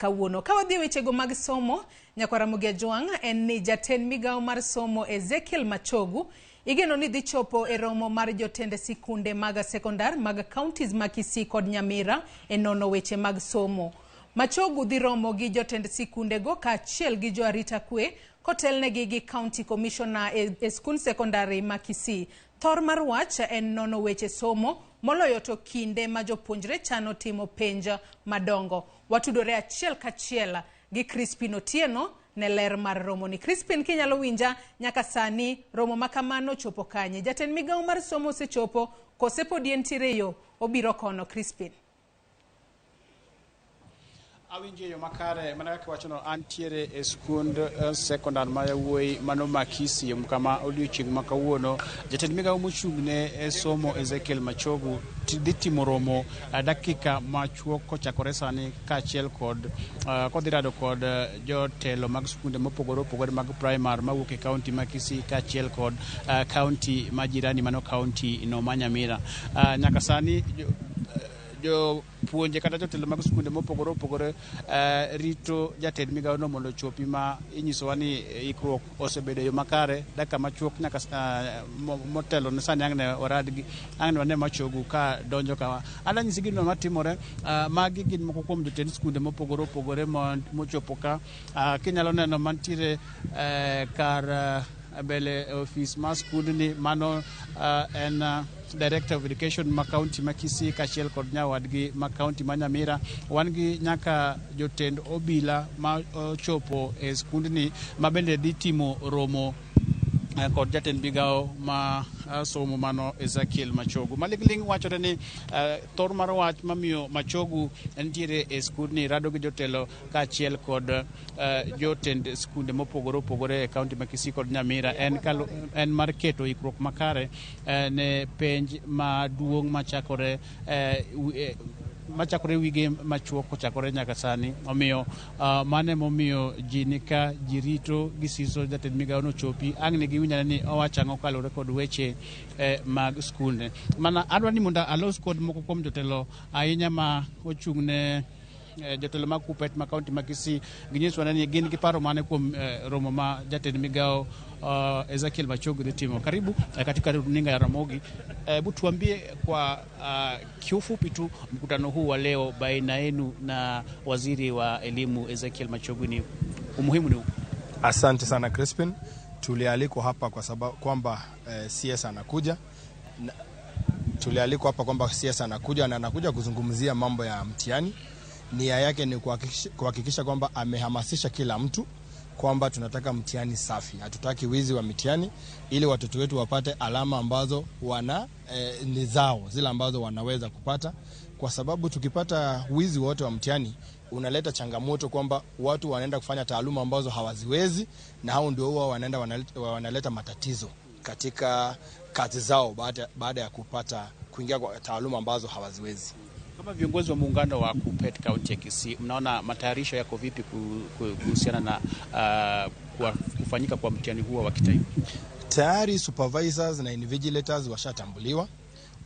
Kawuono ka wadhi e wechego mag somo, Nyakwar Ramogi Ajwang' en ni jatend migawo mar somo Ezekiel Machogu igeno ni dhi chopo e romo mar jotend sikunde mag sekondar mag counties ma Kisii kod Nyamira e nono weche mag somo. Machogu dhi romo gi jotend sikundego kaachiel gi jo arita kwe kotelnegi gi County Commissioner e skund sekondari ma Kisii. Thor mar wach en nono weche somo moloyo to kinde ma jopuonjre chano timo penj madongo. Watudore achiel kachiel gi Crispin Otieno ne ler mar romoni. Crispin, kinyalo winja nyaka sani, romo ma kamano chopo kanye? Jatend migawo mar somo osechopo kose podi entiere yo obiro kono? Crispin. Awinjo e yo makare mana kaka iwachono, antiere e skund sekondar ma yawuoyi mano ma Kisii kama odiochieng' ma kawuono jatend migawo mochung' ne somo Ezekiel Machogu dhi timo romo dakika machuok kochakore sani kaachiel kod kodhi rado kod jotelo mag skunde mopogore opogore mag primar mawuok e kaunti ma Kisii kaachiel kod kaunti ma jirani mano kaunti no ma Nyamira. Nyaka sani jopuonje kata jotelo mag skunde mopogore opogore rito jatend migawo no mondo ochopi ma inyisowa ni ikruok osebedo e yo makare. Dakika machuok nyaka motelo ne sani ang' ne waradgi ang' ne wane Machogu ka donjo kama. Adwa nyisi gino matimore. Magi gin moko kuom jotend skunde mopogore opogore mochopo ka. Kinyalo neno mantiere kar mbele ofis mar skundni, mano en Director of Education ma kaunti ma Kisii kaachiel kod nyawadgi ma kaunti ma Nyamira. Wan gi nyaka jotend obila ma ochopo e skundni ma bende dhi timo romo kod jatend migawo ma somo mano Ezekiel Machogu. Maligling wachore ni thor mar wach mamiyo Machogu nitiere e skundni rado gi jotelo kaachiel kod jotend skunde mopogore opogore e kaunti ma Kisii kod Nyamira en mar keto ikruok makare ne penj maduong' machakore wige machuok kochakore nyaka sani. Omiyo mano emomiyo ji nika ji rito gi siso jatend migawo no chopi ang' ne giwinjane ni owacho ang'o kaluwore kod weche mag skunde. Mana adwa ni mondo alos kod moko kuom jotelo ahinya ma ochung' ne jotelo mag KUPPET ma kaunti ma Kisii ginyiswa ni gin gi paro mane kuom romo ma jatend migawo Ezekiel Machogu dhi timo. Karibu katika runinga ya Ramogi. Hebu tuambie kwa kiufupi tu mkutano huu wa leo baina yenu na waziri wa elimu Ezekiel Machogu ni umuhimu ni upi? Asante sana, Crispin. Tulialikwa hapa kwa sababu kwamba CS anakuja na, tulialikwa hapa kwamba CS anakuja na anakuja kuzungumzia mambo ya mtihani. Nia yake ni kuhakikisha kwamba amehamasisha kila mtu kwamba tunataka mtihani safi, hatutaki wizi wa mitihani, ili watoto wetu wapate alama ambazo wana ni zao, zile ambazo wanaweza kupata, kwa sababu tukipata wizi wote wa mtihani unaleta changamoto kwamba watu wanaenda kufanya taaluma ambazo hawaziwezi, na hao ndio huwa wanaenda wanaleta matatizo katika kazi zao baada ya kupata kuingia kwa taaluma ambazo hawaziwezi. Kama viongozi wa muungano wa KUPPET kaunti ya Kisii, mnaona matayarisho yako vipi kuhusiana na kufanyika kwa mtihani huo wa kitaifa? Tayari supervisors na invigilators washatambuliwa,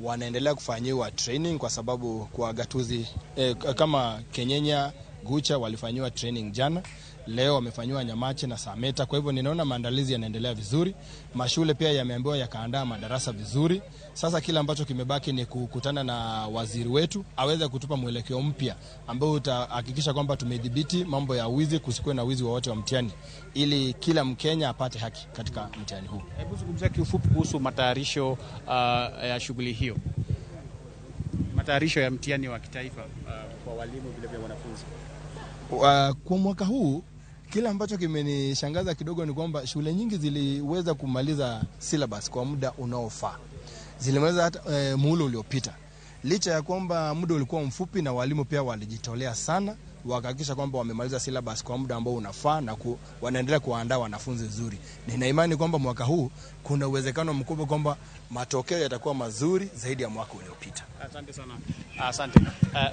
wanaendelea kufanyiwa training kwa sababu kwa gatuzi kama Kenyenya, Gucha walifanyiwa training jana, leo wamefanyiwa Nyamache na Sameta. Kwa hivyo ninaona maandalizi yanaendelea vizuri. Mashule pia yameambiwa yakaandaa madarasa vizuri. Sasa kile ambacho kimebaki ni kukutana na waziri wetu aweze kutupa mwelekeo mpya ambao utahakikisha kwamba tumedhibiti mambo ya wizi, kusikuwe na wizi wowote wa mtihani, ili kila Mkenya apate haki katika mtihani huu. Hebu zungumzia kiufupi kuhusu matayarisho ya shughuli hiyo, matayarisho ya mtihani wa kitaifa kwa walimu vile vile wanafunzi. Kwa mwaka huu kile ambacho kimenishangaza kidogo ni kwamba shule nyingi ziliweza kumaliza syllabus kwa muda unaofaa. Zilimaliza hata muhula uliopita, licha ya kwamba muda ulikuwa mfupi, na walimu pia walijitolea sana wakahakikisha kwamba wamemaliza syllabus kwa muda ambao unafaa na wanaendelea kuwaandaa wanafunzi vizuri. Nina imani kwamba mwaka huu kuna uwezekano mkubwa kwamba matokeo yatakuwa mazuri zaidi ya mwaka uliopita. Asante sana. Asante.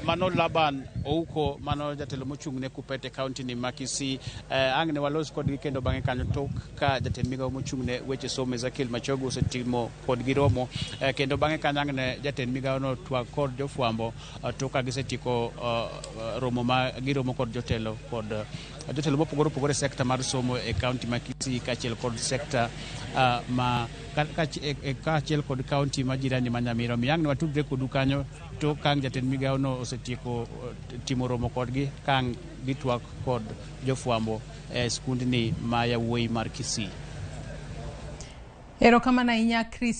Mano Laban Ouko, mano jatelo mochung' ne KUPPET e kaunti ni ma Kisii. Ang' ne walos kodgi kendo bang'e kanyo tok ka jatend migawo mochung' ne weche somo Ezekiel Machogu osetimo kodgi romo. Kendo bang'e kanyo ang' ne jatend migawo no twak kod jofwambo tok ka gisetieko romo ma giromo kod jotelo kod jotelo mopogore opogore e sekta mar somo e kaunti ma Kisii kaachiel kod sekta ma kaachiel kod kaunti ma jirani ma Nyamira. Omiyo ang' ne watudre kodu kanyo to kang' jatend migawo no osetieko timo romo kodgi kang' gitwak kod jofwambo e skundni ma yawuoyi mar Kisii. Erokamano ahinya, Chris.